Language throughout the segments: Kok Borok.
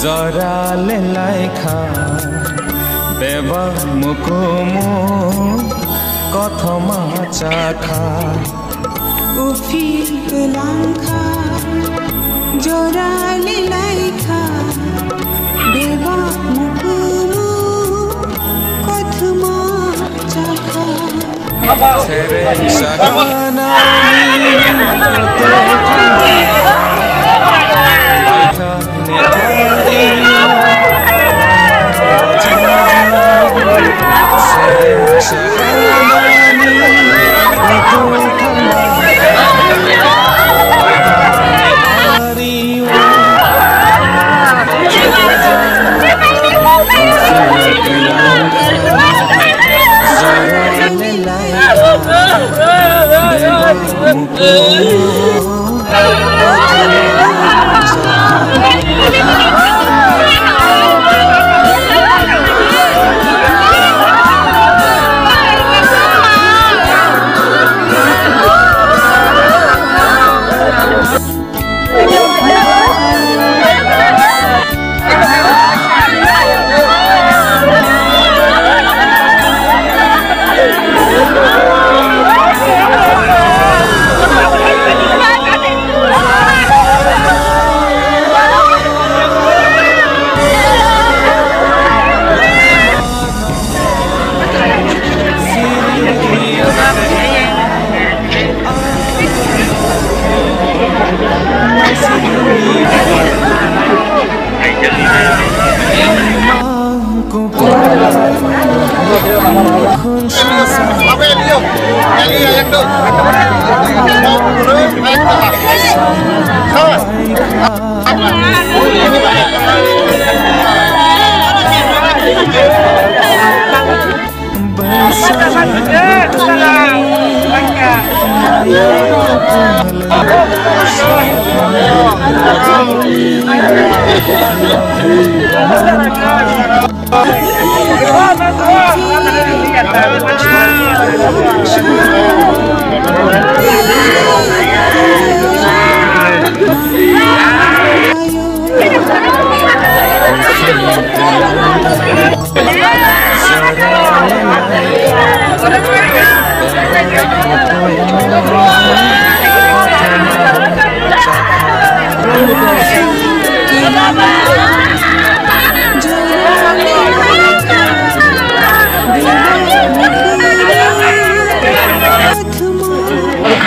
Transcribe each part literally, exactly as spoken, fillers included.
Jora le laikha bebak mukumu kothoma chakha. Uphil langkha jora le laikha bebak mukumu kothoma chakha.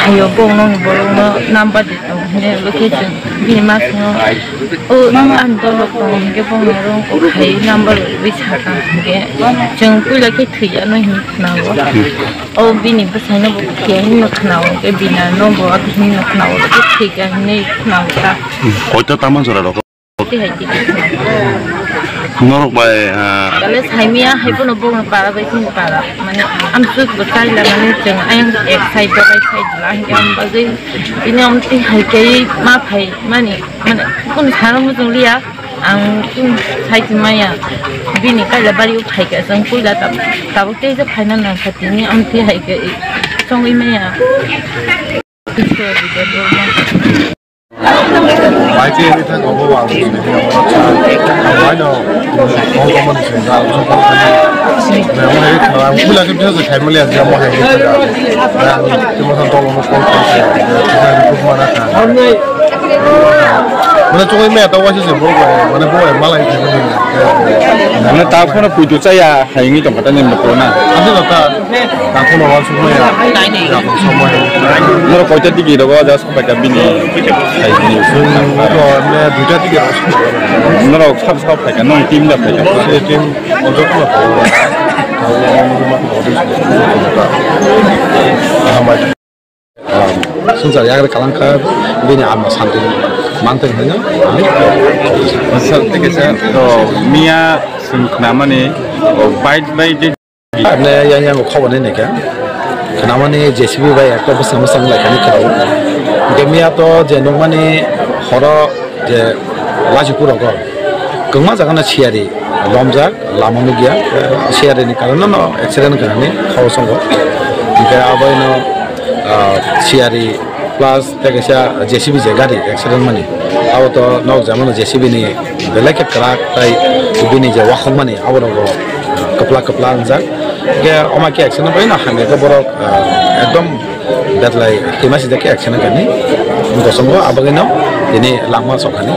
Ayo, bong nong borok no number di tong hine location bini mas no. O, ang dolok tongo, hinkhe bono rwng kok hai number rwui sakha, hinkhe chwng puila khe thwi anw hinwi khwnao. O bini bwsaino bo thwi hinwi khwnao, hinkhe bini ano bo hinwi khwnao, hinkhe thwi kha hinwi khwnao ta. Koita tamo jora rok? Tei hai tei khe khwnao. Norok bai, ah, kale saimia hai bono bongni para bai chini para. Mane amsuk bo chaila mane chwng ayang ek side bo bai side la hinkhe am bagwi bini amtwi hai khe ma phai mani. Mane, kunu sana muchung liya, ang kunu sai twi maya, bini kaila bari o phai kha, chwng puila tab-, tabuk tei je phaina nang kha tini, ang twi hai khe chongwi maya. Bai khe ni thang obo ang ni ni obo cha. Bai no, obo man se da, obo man se da. Obo hai khna, ang puila khe bisa khai mali ang, obo hai khe da. Ang timo san tolo no call kha. Bisa recruit mana kha. Mane chukui me ta waisa se bo bai, mane bo bai malai khe mane. Mane ta phone puitu chaya, hai ngi tong kata nem ko na. Ani lo ta, ta phone wa suk maya. Ya, suk maya. Noro koita digi rogo ja suk bai ka bini. Hai bini. Suk ko me duita digi rogo. Noro sab sab bai ka, nong team da bai ka. Se team, o joto na. Hambai. Swngchar yagra kalang kha, bini ama santi mantwng hino. Sir, thank you, sir. To, miya swng khnamani, o, bike bai je. Abne yang, yang khobor ni neke. Khnamani J C B bai ekta bwsang bwsang lai kani khao. Hingke miya to je nukmani horo je Lachipur rogo kwbangma jaga no siyari lomjak, lama nukya, siyari ni karon no accident kwnani khao songo. Hingke abo no, ah, siyari plus tei kaisa J C B je gari accident mani. Abo to nok jamano J C B ni belai khe kwrak tei bini je wakhokmani abo rogo kwpla kwpla wngjak. Khe oma khe accident bai no hamya khe borok, ah, ekdom betlai twima sijak khe accident kani bosongo abagino tini langma sokhani.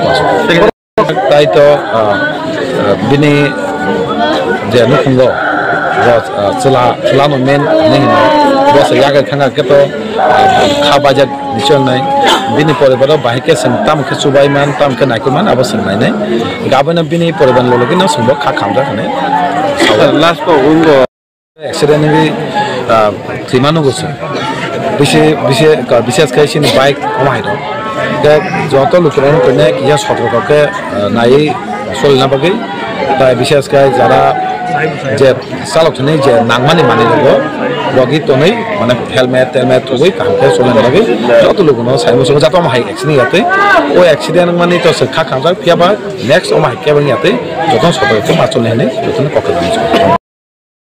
Tai to, ah, ah, bini je nukhungo bo, ah, chwla, chwlano men hinwi hino, bo se yagai thangkha khe to, ah, kha bajak ni chongnai. Bini poribaro bahai khe chwng tamo khe chubai man, tamo khe naikhe man, abo chwng nainai. Gabino bini poribar lologino chwngbo kha khamjak hinwi sao. Last o wngbo. Accident ni, ah, thwima nugo se. Bisi, bisi, ka, bises khai sini bike omo hai rok. Khe joto lukurok no kene kisa sotroko khe, ah, nai solina bagwi. Tai bises khai jara je salok thani je nangmani mani rogo, rogi tonwi mane helmet, helmet thugwi kaham khe solina bagwi. Joto lukuno sai muchungo jato omo hai accident yatwi. O accident mani to se kha khamjak phiya ba next omo hai khe bang yatwi joto sotroko khe ma solina hinwi joto ni kokhe.